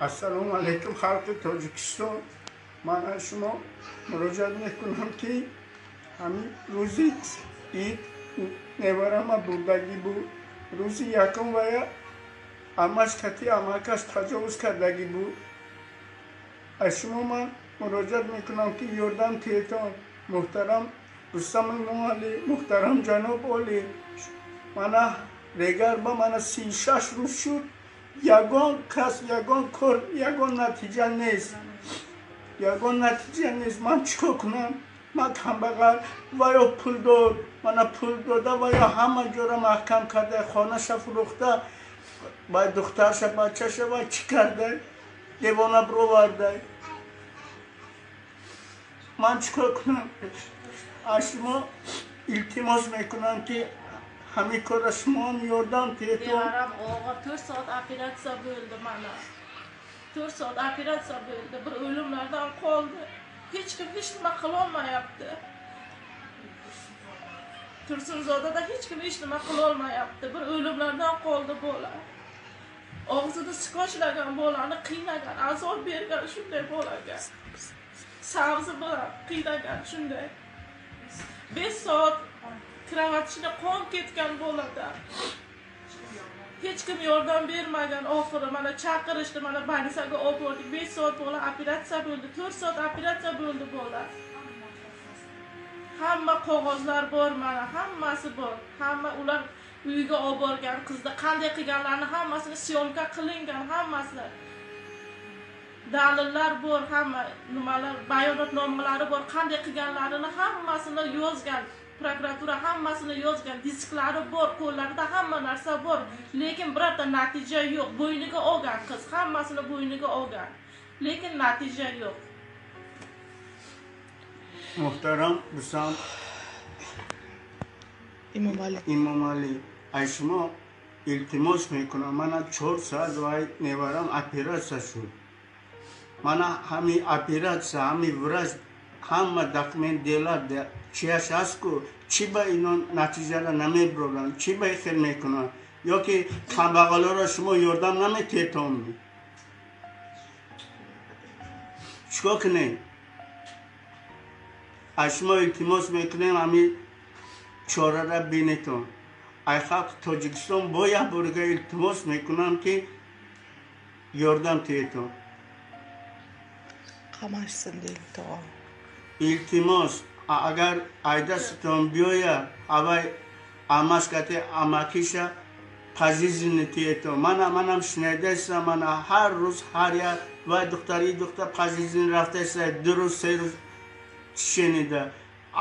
Ассалому алайкум, халқи Тоҷикистон. Ман аз шумо муроҷиат мекунам, ки ҳамин рӯзи ид неварама бурдагӣ буд. Рӯзи якум вая амаш кати амакаш таҷовуз кардагӣ буд. Аз шумо ман муроҷиат мекунам, ки ёрдам тиҳетон, муҳтарам Рустам Эмомалӣ, муҳтарам ҷаноб олӣ. Мана регарба мана 36 рӯз шуд, ягон кас, ягон кор, ягон натиҷа нест, ягон натиҷа нест. Ман чӣ кор кунам? Ман камбағал, ва ё пул дод, мана пул дода, ва ё ҳама ҷора маҳкам карда, хонаша фурӯхта, ба духтарша, бачаша ва чӣ карда, девона бироварда. Ман чӣ кор кунам? Аз шумо илтимос мекунам, ки ҳамин корра шумоам ёрдам тиҳетон. Nevaram og'ir 4 soat operatsiya bo'ldi mana. 4 soat operatsiya bo'ldi. Bir o'limlardan qoldi. Hech kim hech nima qilolmayapti. Tursunzodada hech kim hech nima qilolmayapti. Bir o'limlardan qoldi bola. Og'zini skotchlagan bolani qiynagan, azob bergan shunday bolaga. Sabzi bilan qiynagan shunday. 5 soat kravat ichida qon ketgan bolada. Hech kim yordam bermagan. Oxiri mana chaqirishdi, mana больницаga olib bordik. 5 soat bola operatsiya bo'ldi, 4 soat operatsiya bo'ldi bola. Hamma qog'ozlar bor mana, hammasi bor. Hamma ular uyiga olib borgan qizni qanday qilganlarini hammasini syomka qilingan, hammasi. Dalillar bor, hamma nimalar, bayonotnomalari bor, qanday qilganlarini hammasini yozgan. Prokuratura hammasini yozgan, disklari bor, qo'llarida hamma narsa bor, lekin birorta natija yo'q. Bo'yniga olgan qiz, hammasini bo'yniga olgan, lekin natija yo'q. Muhtaram Rustam Эмомалӣ. Эмомалӣ, аз шумо илтимос мекунам. Мана 4 соат вай неварам оператсия шуд. Мана ҳами оператсия, ҳами врач, ҳама документ дела чияш ҳаст ку, чӣ ба ино натиҷара намеброранд, чӣ ба хел мекунанд? Ё ки камбағалоро шумо ёрдам наметиҳетон? Чикор кунем? Аз шумо илтимос мекунем, ҳами чорара бинетон. Ай халқи Тоҷикистон бо як борига илтимос мекунам, ки ёрдам тиҳетон. Qamashsin deydi tog'a. Илтимос, агар айдастон биёяд, авай амашкати амакиша пожизненно тиҳетон. Мана манам шунидастам, мана ҳар рӯз ҳар як вай духтари духтар пожизненно рафтаиста, 2 рӯз, 3 рӯз шунида.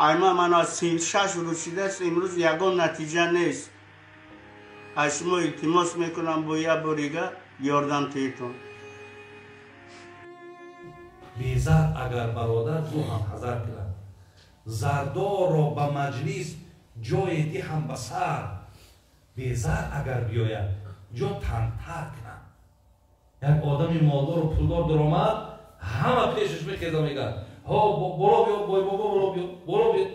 Айма мана 36 рӯз шудааст, имрӯз ягон натиҷа нест. Аз шумо илтимос мекунам, бо як борига ёрдам тиҳетон. Безар агар бародар зу ҳам ҳазар кунад, зардорро ба маҷлис ҷое диҳам ба сар, безар агар биёяд ҷо тангтар кунад. Як одами молдору пулдор даромад, ҳама пешаш мехеза, мегӯяд: ҳо, боло биё, бойбобо, боло биё, боло биё.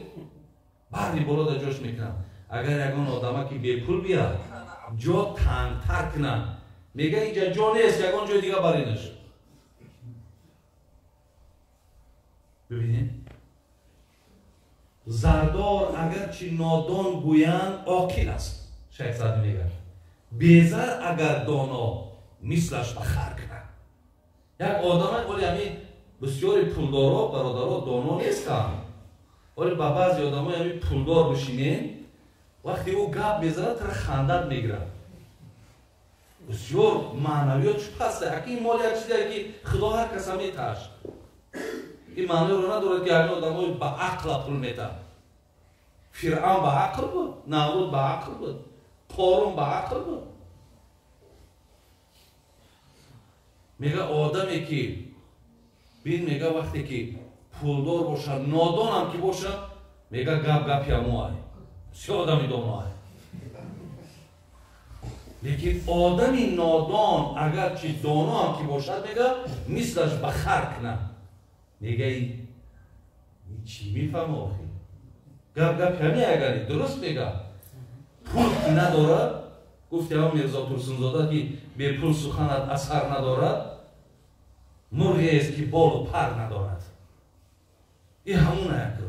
Барри боло дар ҷош мекунад. Агар ягон одама ки бепул биёд, ҷо тангтар кунад, мега: инҷа ҷо нест, ягон ҷои дига баринаш. Бибинед, зардор агарчи нодон гӯянд, оқил аст, Шайх Саъдӣ мегӯяд. Безар агар доно, мислаш ба хар кунад. Як одама оли ҳами бисёри пулдоро, бародаро, доно нестанд. Оли ба баъзе одамои ҳами пулдор бишинед, вақте ӯ гап мезанад, тара хандат мегирад. Бисёр маънавиёт паста. Аки ин мол як чизе ки Худо ҳар каса меташ. Ин маъноро надорад, ки ҳамин одамои ба ақла пул метаҳад. Фиръавн ба ақл буд, Намруд ба ақл буд, Қорун ба ақл буд. Мега одаме ки бин, мега вақте ки пулдор бошад, нодонам ки бошад, мега гап гапи ҳамоай, бисёр одами доноай. Лекин одами нодон агарчи доноам ки бошад, мега мислаш ба хар кунад. Мега чӣ мефаҳма охи? Гап гапи ҳаме агари дуруст мега. Пул ки надорад, гуфти ҳамон Мирзо Турсунзода, ки бепул суханат асар надорад. Мурғест ки болу пар надорад. Ин ҳамун яку.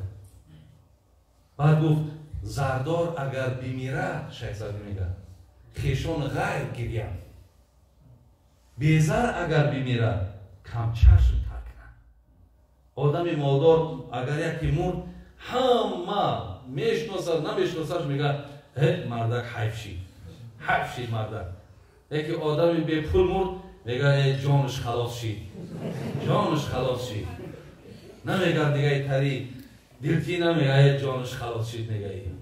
Баъд гуфт зардор агар бимирад, Шайх Саъдӣ мегӯяд, хешон ғайр гирянд. Безар агар бимирад, камчашм тар кунад. Одами молдор агар яке мурд, ҳама мешиносад, намешиносад, мегӯяд мардак ҳайф шид, ҳайф шид мардак. Яке одами бепул мурд, мегӯяд ҷонаш халос шид, ҷонаш халос шид. Намегӯяд дигаи тари дилтӣ, намегӯяд ҷонаш халос шид, мегӯяд.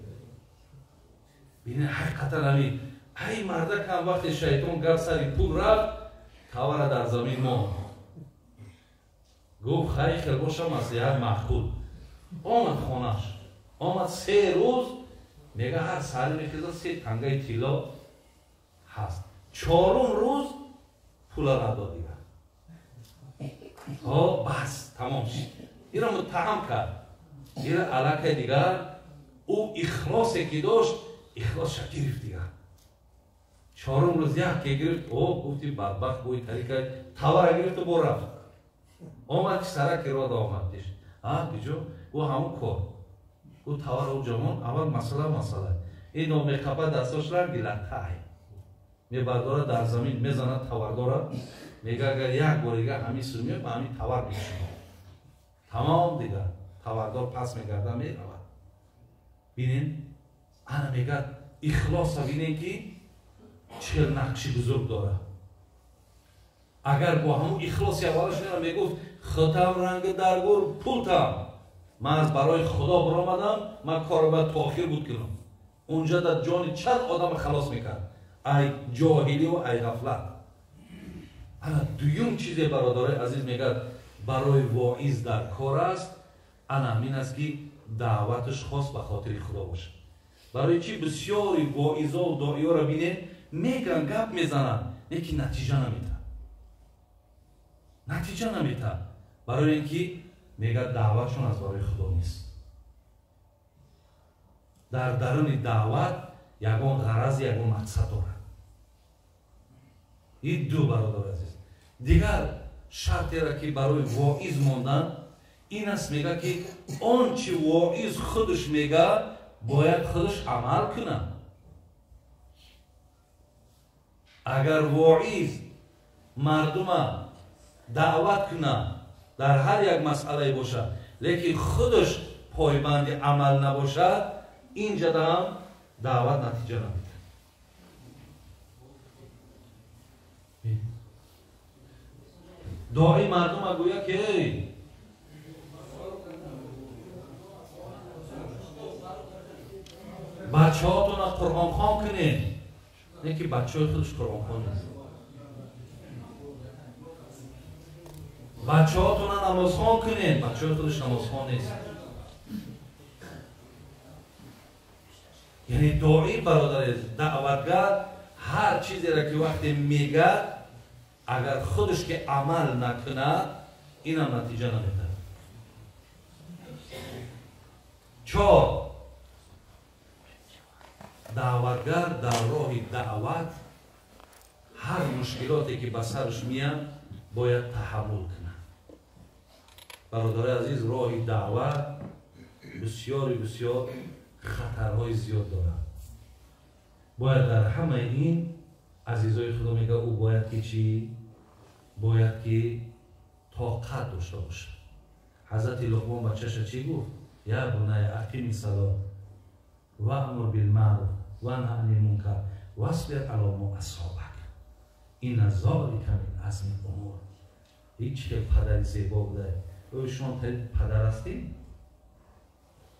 Бинед ҳақиқатан ҳамин ай мардак ҳам вақте шайтон гап сари пул рафт, тавара дар замин монд. Гуфт хай хел боша маслиҳат маъқул. Омад хонаш, омад 3 рӯз, мега ҳар саҳари мехезад 3 тангаи тилло ҳаст. 4-ум рӯз пула надод дигар. Ҳо бас тамом шид. Ира муттаҳам кард. Ира аллакай дигар ӯ ихлосе ки дошт, ихлосша гирифт дигар. 4-ум рӯз яке гирифт, о гуфти бадбахт бӯи тарика тавара гирифту бо рафт. Омад ки сараки рода омад пеш. А куҷо? Ӯ ҳамун кор. Ӯ тавара ӯ ҷамон аввал масъала. Ино меқапа дастошра латтай. Мебардора дар замин мезанад тавардора. Мега агар як бор дига ҳамин су меояд, ба ҳамин тавар мешунад. Тамом дигар. Тавардор пас мегарда меравад. Бинед, ана мегӯяд ихлоса бинед ки чӣ нақши бузург дорад. Агар бо ҳамун ихлоси аввалаш мера мегуфт худам ранги дар гур пултам, ман аз барои Худо баромадам, ман корро бояд то охир буд кунам. Унҷа дар ҷони чанд одама халос мекард ай ҷоҳилӣ ва ай ғафлат. Ана дуюм чизе бародарои азиз мегӯяд барои воиз дар кор аст, ана ҳамин аст ки даъваташ хос ба хотири Худо бошад. Барои чӣ бисёри воизову доиёро бинед мегӯянд, гап мезананд, лекин натиҷа наметаҳад. Натиҷа наметаҳад. Барои ин ки мегӯяд даъватшон аз барои Худо нест. Дар даруни даъват ягон ғараз, ягон мақсад дорад. Ин ду бародари азиз. Дигар шартеро ки барои воиз мондан ин аст, мегӯяд ки он чи воиз худаш мегӯяд бояд худаш амал кунад. Агар воиз мардума даъват кунад дар ҳар як масъалае бошад, лекин худаш пойбанди амал набошад, инҷа ҳам даъват натиҷа намедиҳад. Дои мардума гӯяд ки эй бачаҳотона Қуръонхон кунед, не ки бачаҳои худаш Қуръонхон нест. Бачаҳотона намозхон кунед, бачаҳои худаш намозхон нест. Яъне дои бародари даъватгар ҳар чизеро ки вақте мегӯяд, агар худаш ки амал накунад, инам натиҷа намедиҳад. 4. Даъватгар дар роҳи даъват ҳар мушкилоте ки ба сараш меяд бояд таҳаммул кунад. Бародари азиз, роҳи даъват бисёри бисёр хатарҳои зиёд дорад. Бояд дар ҳамаи ин азизои Худо мегӯяд ӯ бояд ки чӣ? Бояд ки тоқат дошта бошад. Ҳазрати Луқмон бачаша чӣ гуфт? Я буная ақими салот ваъмур билмаъруф ванҳа анил мункар васбир ало мо асобак инна золика мин азми умур. Ҳеҷ хел падари зебо буда. Ӯ шумо падар ҳастед?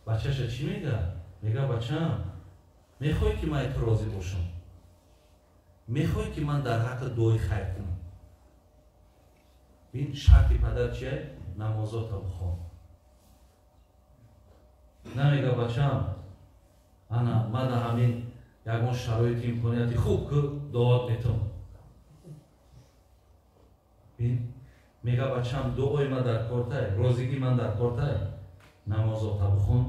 Бачаша чӣ мегӯяд? Мегӯяд бачам, мехоҳӣ ки ман ту розӣ бошам? Мехоҳӣ ки ман дар ҳаққи дуои хайр кунам? Бин шарти падар чия? Намозота бихон. Намегӯяд бачам, ана ман дар ҳамин ягон шароити имконияти хуб ку дуоат метавон. Бин мегӯяд бачам, дуои ман дар кортай, розигии ман дар кортай, намозота бихон.